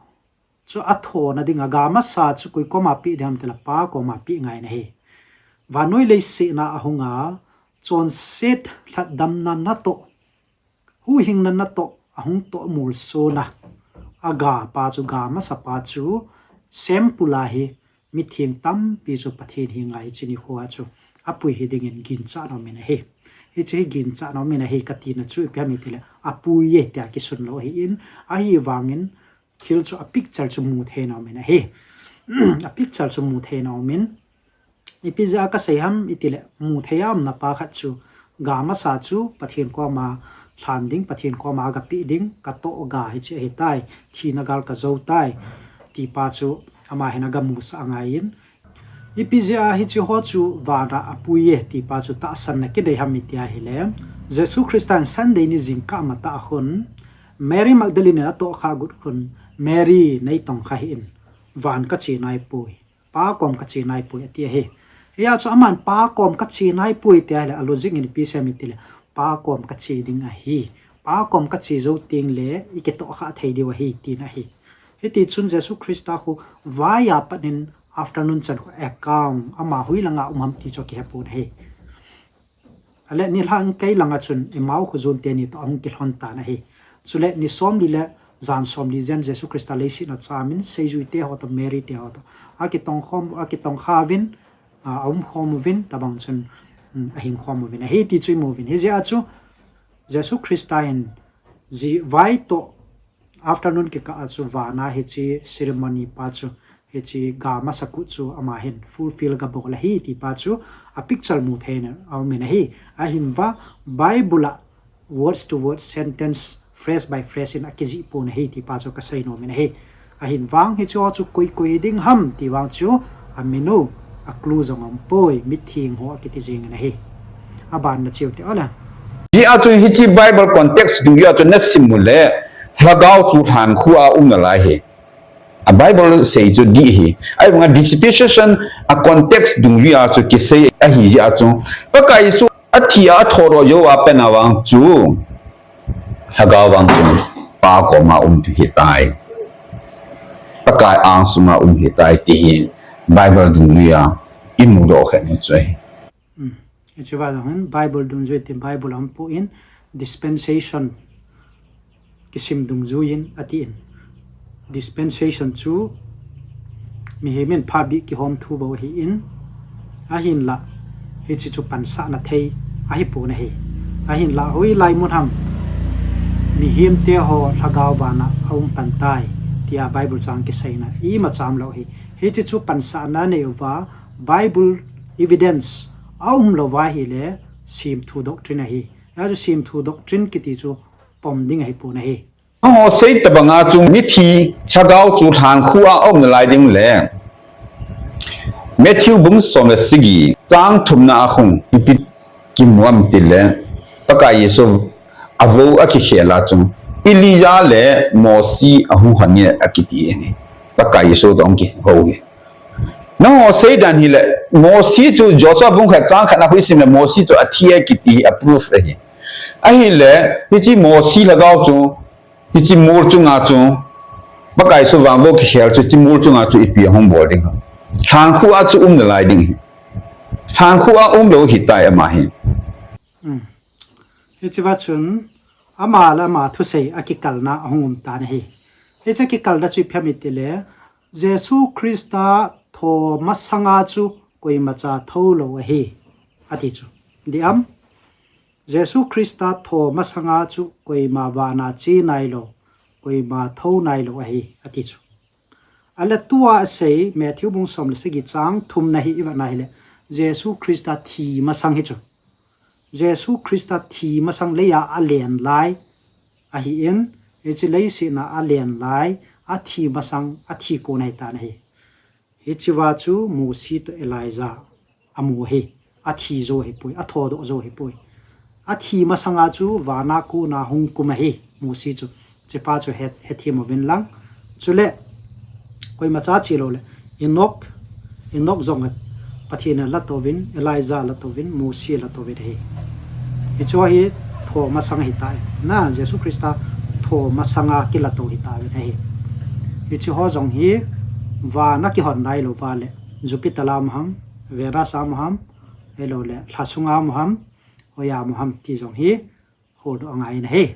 chu athona dinga, gamasa chu koi koma pe ding ham itile Pa koma pe ngai in ahi. Vannoi leiset na ahunga, chonset lhatdamna natoh, huhhingna natoh ahung toh molsona, aga pa chu, gamasa pa chu, sample a hi mitheng tampi chu Pathen henga hiche nikho a chu apui hidingin ginchat na umin ahi. Hiche hi ginchat na umin ahi katina chu ipi ham itile, apui e tia kisun lou ahin, ahivangin thil chu a picture chu mu thei na umin ahi. A picture chu mu thei na umin, ipi jeh a kasei ham itile, mu thei a umna pa khat chu, gamasa chu Pathen koma lhan ding, Pathen koma aga pe ding, katoh ga hiche ahitai, thina gal kajou tai ti pa chu ama hin aga musah angaiyin, ipi jeh a hiche ho chu vana apui e ti pa chu tahsanna kinei ham iti ahile, Jesu Christa in Sunday ni jingkah matah khun, Mary Magdalene in atohkha got khun, Mary, neitongkha hih in, van kache naipoi, Pa kom kache naipoi ati ahi. Hia chu aman Pa kom kache naipoi ati ahile, a logic in ipi asei ham itile, Pa kom kache ding ahi. Pa kom kache jou tengle ikitohkha thei diu ahi tina ahi. Hitichun Jesu Christa khu vaiya pat in afternoon chan khu account, ama hoilanga um ham ti chu akihepon ahi. Ale nilhah in kei langa chun Emmaus khojon teni toh ahung kilhon tan ahi. Chule ni somli le jan somli jen Jesu Christa leiset a achamin, seijuite ho toh, Mary te ho toh akitongkhom, akitongkha uvin, a, aumkhom uvin, tobang chun, um, ahingkhom uvin ahi ti chu imu uvin. Hijeh a chu Jesu Christa in jivai toh afternoon kikah a chu vana hiche ceremony pa chu, hiche gamasa kut chu ama hin fulfill gabol ahi ti pa chu a picture mu theina aumin ahi. Ahinla Bible a words to words, sentence, phrase by phrase in akijih pon ahi ti pa chu kasei nomin ahi. Ahinvang hicheho chu koi koi ding ham ti vang chu amin u, a clue jong aumpoi, mitheng ho akiti jengin ahi. Aban na cheu te ole. Hijeh a chu hiche Bible context dungjui a chu nasim ule, lhagao chu lhankhu a um nalai ahi. A Bible sei chu dih ahi. Ahivanga dispensation a context dungjui a chu kisei ahijeh a chu, Pakai Jesu athi a athodoh jouva pen a vang chu, lhagao vang chu Pa koma um ahitai, Pakai angsunga um ahitai ti hi Bible dungjui a imudoh khat u chu ahi. Hiche va jong hin Bible dungjui tin, Bible a aumpoi, dispensation kisim dungjuiyin atin. Dispensation chu mihemin phabep kihom thu bou ahin, ahinla hiche chu pansahna thei ahipon ahi. Ahinla hoilai mun ham mihemte ho lhagao vana aum pan tai tia Bible chang kiseina imacha umlou ahi. Hiche chu pansahna nei uva Bible evidence aumlouva ahile semthu doctrine ahi. Hia chu semthu doctrine kiti chu pom ding ahipon ahi. Amaho sei tobanga chu mithi lhagao chu lhankhu a aum nalai ding le Matthew bung som le sagi chang thumna a khun ipi kimu ham itile, Pakai Jesu avou akikhel a chun Elijah le Mose ahung hon e akiti ahi. Pakai Jesu toh ahung kihou ahi. Nangho seidan hile, Mose chu Joshua bung khat chang khat na khu isim le Mose chu athi e kiti hi a proof ahi. Ahile, hiche Mose lhagao chu, hiche mol chunga chu, Pakai Jesu vangvou kikhel chu, hiche mol chunga chu ipi ahung bol ding ham. Lhankhuh a chu um nalai ding ahi. Lhankhuh a umlou ahitai ama hi. Hmm. Hichea chun, ama le ama thusei akikalna ahung um tan ahi. Hiche kikalna chu ipi ham itile, Jesu Christa tho masanga chu koimacha thoulou ahi, ati chu. Dih am? Jesu Christa tho masanga chu koima vana che nailou, koima thou nailou ahi, ati chu. Ahile tua asei, Matthew bung som le sagi chang thumna hi ivet na hile, Jesu Christa thi masang hi chu. Jesu Christa thi masang leiya alen lai ahin, hiche leiset a alen lai, athi masang, athi kon ahitan ahi. Hichea chu Mose toh Elijah amu ahi, athi jou ahipoi, athodoh jou ahipoi. Athi masanga chu vana kona hung kum ahi, Mose chu. Hichepa chu het, hethem uvin lang. Chule, koimacha che lou le, Enoch, Enoch jong Pathen in ala touvin, Elijah ala touvin, Mose ala touvin ahi. Hiche hi tho masang ahitai. Na, Jesu Christa tho masanga kila tou ahitauvin ahi. Hiche ho jong hi vana kihon nailou va le, Jupiter a um ham, Venus a um ham, ahilou le, lha sunga um ham, hoiya um ham ti jong hi holdoh angai in ahi.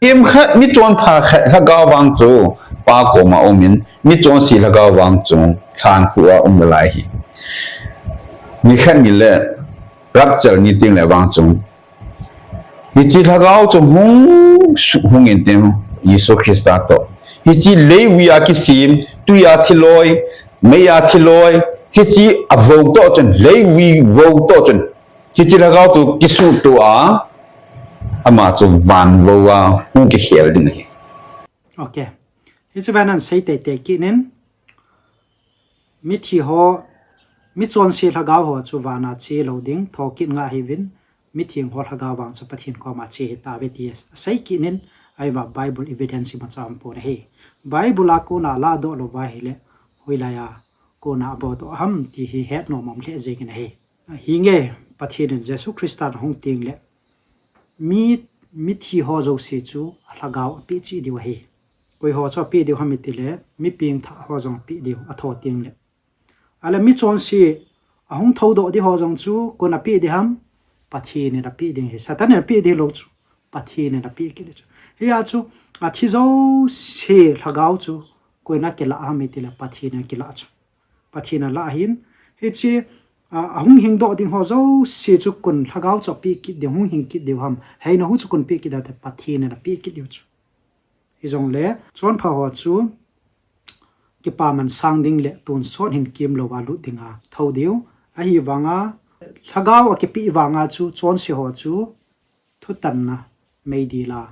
Themkhat, michonpha khat lhagao vang chu Pa koma umin, michonse lhagao vang chu lhankhuh a um nalai ahi. Nikhat nile rapture ni tengle vang chu, hiche lhagao chu hung, hung intin Jesu Christa toh, hiche leivui a kisem, twi a thiloi, mei a thiloi, hiche avou toh chun, leivui vou toh chun, hiche lhagao chu kisuhto a, ama chu vanvou a hung kikhel ding ahi. Ok. Hiche vang nan sei teitei kit in, mithi ho, michonse lhagao ho chu vana che lou ding, thokit ngah ahiuvin, mitheng ho lhagao vang chu Pathen koma che ahitauve ti asei kit in, ahivang Bible evidence imacha umpon ahi. Bible a kona ladoh lou va ahile, hoilai a kona abodoh ham ti hi het nom um lheh jengin ahi. Hinge, Pathen in Jesu Christa ahung tengle, mi, mithi ho jouse chu alhagao apeh cheh diu ahi. Koi ho chu apeh diu ham itile, mi pengthah ho jong apeh diu, atho tengle. Ahile michonse ahung thoudoh ding ho jong chu koin apeh ding ham, Pathen in apeh ding ahi. Satan in apeh ding lou chu, Pathen in apeh kit ding chu. Hia chu, athi jouse lhagao chu koin akilah ham itile, Pathen in akilah chu. Pathen in alah ahin, hiche, a, ahung hingdoh ding ho jouse chu koin lhagao chu apeh kit diu, hung hing kit diu ham. Heina hu chu koin apeh kit diu ham itile, Pathen in apeh kit diu chu. Hijongle, chonpha ho chu kipaman sang ding le tonsot hinkho louva lut dinga thou diu. Ahivanga, lhagao akipeh vanga chu chonse ho chu thutanna meidil a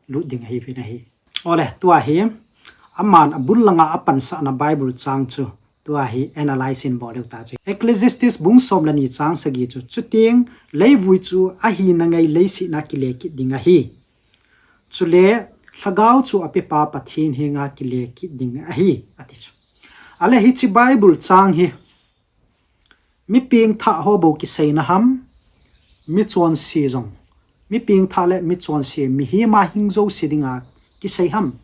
lut ding ahiuvin ahi. Ole, tua hi, aman abul langa apansahna Bible chang chu, tua hi analyze in bol leu ta chu. Ecclesiastes bung som le ni chang sagi chu, chuteng leivui chu ahina ngai leiset a kile kit ding ahi. Chule, lhagao chu apepa Pathen henga kile kit ding ahi, ati chu. Ahile hiche Bible chang hi, mi pengthah ho bou kiseina ham, michonse jong, mi pengthah le michonse, mihem a hing jouse dinga kisei ham.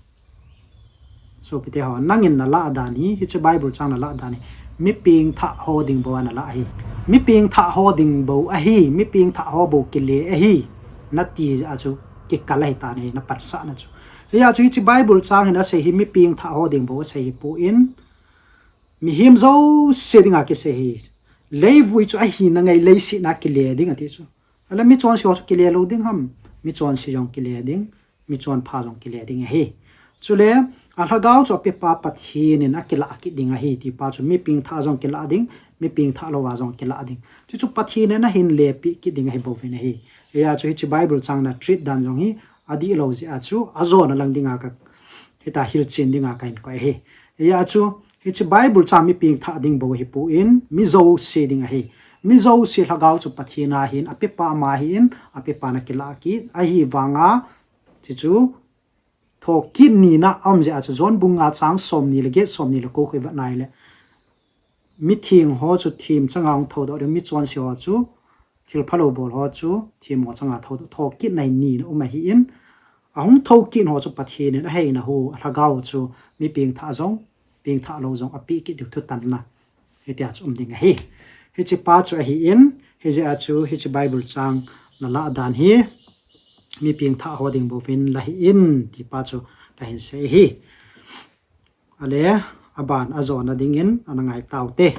Sopite ho, nangin nalah dan hi, hiche Bible chang nalah dan hi, mi pengthah ho ding bou a nalah ahi. Mi pengthah ho ding bou ahi, mi pengthah ho bou kile ahi, nati a chu kikal ahitan ahi, napansahna chu. Hia chu hiche Bible chang hin asei hi mi pengthah ho ding bou asei hipon, mihem jouse dinga kisei ahi. Leivui chu ahina ngai leiset a kile ding ati chu. Ahile michonse ho chu kile lou ding ham, michonse jong kile ding, michonpha jong kile ding ahi. Chule, alhagao chu apepa Pathen in akilah kit ding ahi, tipa chu mi pengthah jong kilah ding, mi pengthah louva jong kilah ding. Chuchu Pathen in ahin lepeh kit ding ahibouvin ahi. Hia chu hiche Bible chang na treat dan jong hi adihlou jeh a chu ajona lang dinga ka, hitia hilchen dinga kahin koi ahi. Hia chu Hiche Bible chang mi pengthah ding bou hipon, mi jouse ding ahi. Mi jouse lhagao chu Pathen a ahin, apepa ama ahin, apepa na kilah kit, ahivanga, hichu, thokit nina aum jeh a chu John bung nga chang somni le get, somni le ko khu ivet na ahile. Mitheng ho chu themchang a hung thoudoh ding, michonse ho chu, thil phalou bol ho chu, themmo chang a thoudoh, thokit nai nina um ahin, ahung thokit ho chu Pathen in aheina hu, alhagao chu, mi pengthah jong, pengthah lou jong, apeh kit diu thutanna. Hitia chu um ding ahi. Hiche pa chu ahin, hijeh a chu, hiche Bible chang, nalah dan hi, mi pengthah ho ding bouvin la hih in, ti pa chu kahin sei ahi. Ale, aban ajona dingin, ana ngai taute.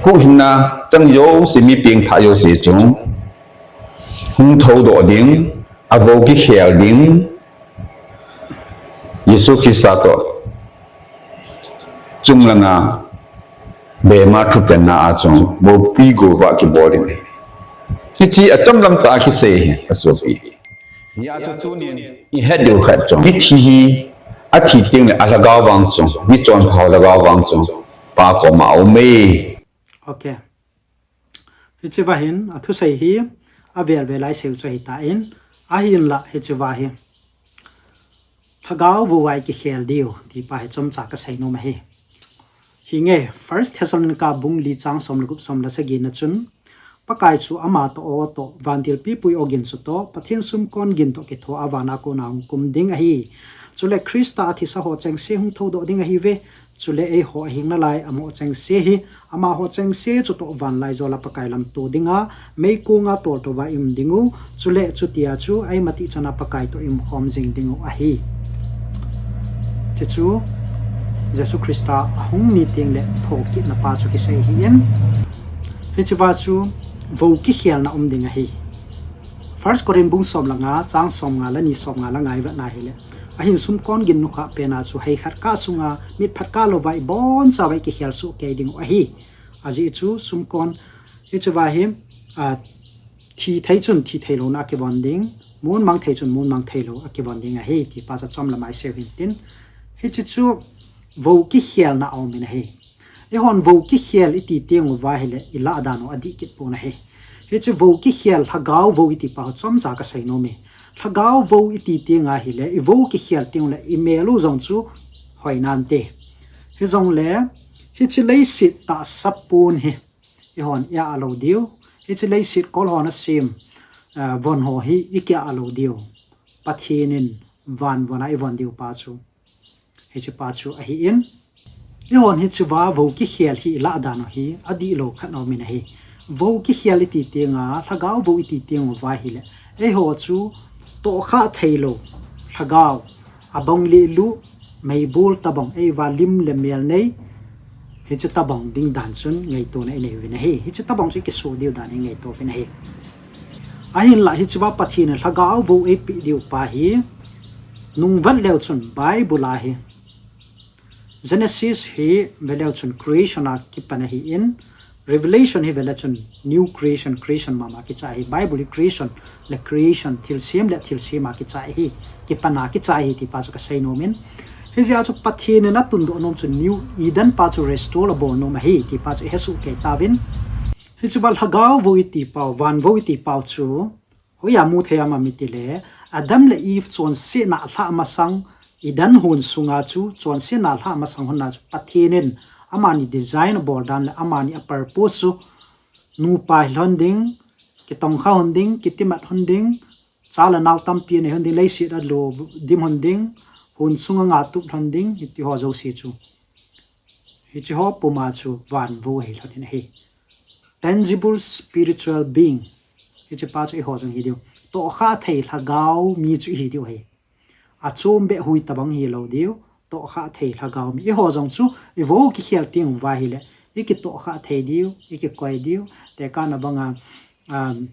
Huhhingna chang jouse, mi pengthah jouse chu, hung thoudoh ding, avou kikhel ding, Jesu Christa toh chunglanga bema thutanna a chu, boupi gouva kibol ding ahi. Hiche achomlam tah a kisei ahi, asopi. Hijeh a chu tunin ihet diu khat chu, mithi hi athi tengle alhagao vang chu, michonpha lhagao vang chu, Pa koma aume. Ok. Hicheva hin, athusei hi, avel vel a isei u chu ahitan, ahinla hicheva hi lhagao vou a ikikhel diu, ti pa hi chomcha kasei nom ahi. Hinge, First Thessalonica bung li chang som le gup, som le sagi na chun, Pakai chu ama toh aw toh, vantil pipu ogin chu toh, Pathen sumkon gin toh kithoa vana kona hung kum ding ahi. Chule Christa athisa ho chengse hung thoudoh ding ahiuve. Chule eiho ahing nalai amo chengse hi, amaho chengse chutoh vanlaijol a Pakai lamto dinga, meikonga toltouva i-um dingu, chule chutia chu eima tichana Pakai toh i-umkhom jing dingu ahi. Hichu Jesu Christa ahung ni tengle thokitna pa chu kisei ahin. Hicheva chu vou kikhelna um ding ahi. First Corinth bung som le nga, chang somnga le ni, somnga le nga ivet na ahile, ahin sumkon gin nukhah pena chu hei khat kah sunga mit phat kah louva ibonchauva ikikhel soh kei dingu ahi. Ajeh chu sumkon, hicheva hi, a, thi thei chun thi theilouna akivon ding, mun mang thei chun mun mang theilou akivon ding ahi, ti pa chu chomlam a isei u hintin. Hiche chu vou kikhelna aumin ahi. Eihon vou kikhel iti tenguva ahile, ilah dan u adih kit pon ahi. Hiche vou kikhel lhagao vou iti pa chu chomcha kasei nome. Lhagao vou iti tenga ahile, ivou kikhel tengule, imel u jong chu hoi nante. Hijongle, hiche leiset tahsa pon hi, eihon i-ah lou diu. Hiche leiset kol hon asem, eh, von ho hi iki-ah lou diu. Pathen in van von a ivon diu pa chu. Hiche pa chu ahin. Eihon hicheva vou kikhel hi ilah dan u hi adihlou khat aumin ahi. Vou kikhel iti tenga, lhagao vou iti tenguva ahile, eiho chu tohkhah theilou lhagao, abong leh luh, meibol tobang, eiva lim le mel nei, hiche tobang ding dan chun ngaitona inei uvin ahi. Hiche tobang chu ikisuh diu dan ingaito uvin ahi. Ahinla hicheva Pathen in lhagao vou eipeh diu pa hi, nungvet leu chun Bible a hi, Genesis hi veleu chun creation a kipan ahin, Revelation hi veleu chun new creation, creation mama kichai ahi. Bible hi creation le creation, thilsem le thilsem a kichai ahi, kipan a kichai ahi ti pa chu kasei nomin. Hijeh a chu Pathen in atundoh nom chu New Eden pa chu restore abol nom ahi ti pa chu ihesoh kei tauvin. Hicheva lhagao vou iti pau, van vou iti pau chu hoiya mu thei ham itile, Adam le Eve chonsetna alhah masang, Eden hon sunga chu chonsetna alhah masang hon a chu Pathen in amani design abol dan le amani a purpose chu nupa hilhon ding, kitongkha hon ding, kitimat hon ding, cha le nao tampi anei hon ding, leiset a ludim hon ding, hon sunga ngatup lhon ding, hitiho jouse chu, hicheho puma chu van vou ahilhon in ahi. Tangible spiritual being. Hichepa chu eiho jong hidiu, tohkhah thei lhagao mi chu ihidiu ahi. Achombeh hui tobang hilou diu, tohkhah thei lhagao mi. Eiho jong chu ivou kikhel tenguva ahile, ikitohkhah thei diu, ikikoi diu. Tekahna banga, um,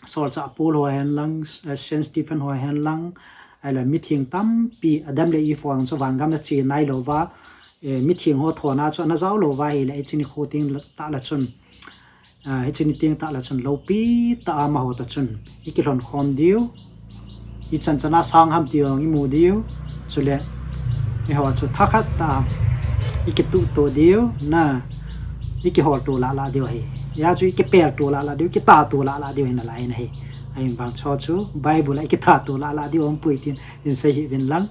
solchah Paul ho henlang, eh, Saint Stephen ho henlang, ahile mitheng tampi, Adam le Eve ho jong chu vangam ana che nailouva, eh, mitheng ho thona chu ana jaolouva ahile, hiche nikho teng tah le chun, ah, hiche ni teng tah le chun loupi tah a amaho toh chun ikilhonkhom diu, ichan chana sang ham ti jong imu diu. Chule eiho chu thakhat tah a I kituh to diu na, i kihol to lah lah diu ahi. Hijeh chun i kipel to lah lah diu, kita to lah lah diu ahi nalai in ahi. Ahin vang chu chu Bible a i kita to lah lah diu umpoi tin in sei hih uvin lang.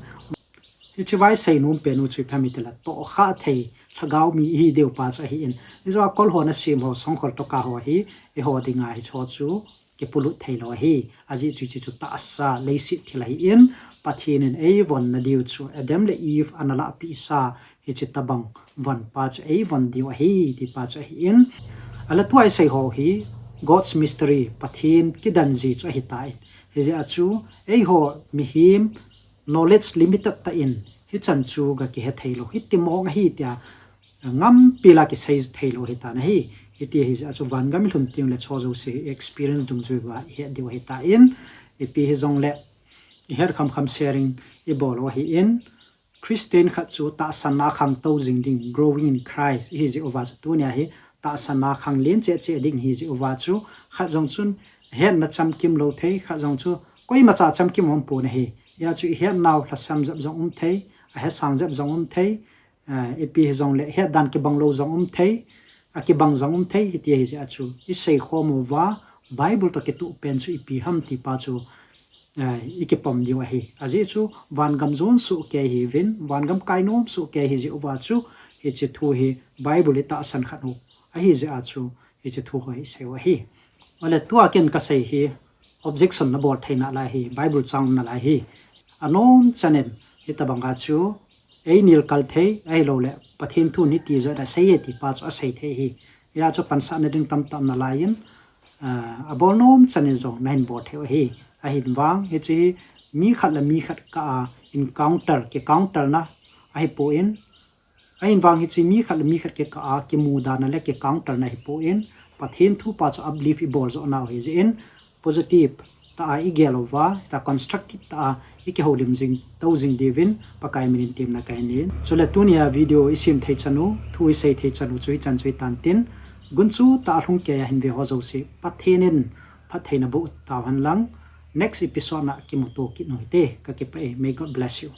Hiche va i sei nom pen u chu ipi ham itile tohkhah thei lhagao mi ihi diu pa chu ahin. Hijeh a kol ho nasem ho, songkhol tohkhah ho hi eiho dinga hiche chu kipolut theilou ahi. Ajeh chu hiche chu tahsa leiset thil ahin, Pathen in eivon nadiu chu Adam le Eve ana lahpeh sa hiche tobang von pa chu eivon diu ahi, ti pa chu ahin. Ahile tua i sei ho hi God's mystery, Pathen kidan ji chu ahitan. Hijeh a chu eiho mihem knowledge limited tah in hichan chu ga kihe theilou, hiti mong ahi tia ngampi la kisei theilou ahitan ahi. Hiti ahijeh a chu vangam i lhun teng le hiche jouse experience dungjui uva i het diu ahitan, ipi hijongle i het kham kham sharing i bol u ahin, Christian khat chu tahsanna khangtou jing ding, growing in Christ, ihi jeh uva chu tunia hi tahsanna khanglen cheh cheh ding ihi jeh uva chu khat jong chun hetna chamkim lou thei, khat jong chu koimacha chamkim um pon ahi. Hijeh a chu i hetnau lhasam jep jong um thei, ahesang jep jong um thei, ipi hijongle hetdan kibang lou jong um thei, akibang jong um thei, hiti ahijeh a chu i seikhom uva Bible toh kituh pen chu ipi ham ti pa chu i kipom diu ahi. Ajeh chu vangam jon soh kei ihiuvin, vangam kai nom soh kei ihi jeh uva chu hiche thu hi Bible i tahsan khat u ahi jeh a chu hiche thu hi i sei u ahi. Ahile tua ken kasei hi objection nabol thei nalai hi, Bible chang um nalai hi. Anom chan in hitobanga chu ei nilkal thei, ahiloule Pathen thun hiti joh a sei e ti pa chu asei thei ahi. Hijeh a chu pansahna ding tamtah um nalai in, abol nom chan in jong nahin bol thei u ahi. Ahin vang hiche hi mi khat le mi khat kah a encounter, kicounter na ahipoi, ahin vang hiche mi khat le mi khat kikah a kimudana le kicounter na ahipoi, Pathen thu pa chu uplift i bol joh nau ahijeh in, positive tah a i gel uva, ta constructive tah a i kihoulim jing tou jing diuvin Pakai min in temna kahin nei. Chule tunia video i sem thei chan u, thu i sei thei chan u chu hichan chu hitan tin, gunchu tah a lhung keiya hin ve ho jouse Pathen in phattheina boh tauhen lang, next episode na kimuto kit u hite, kakipah e, may God bless you.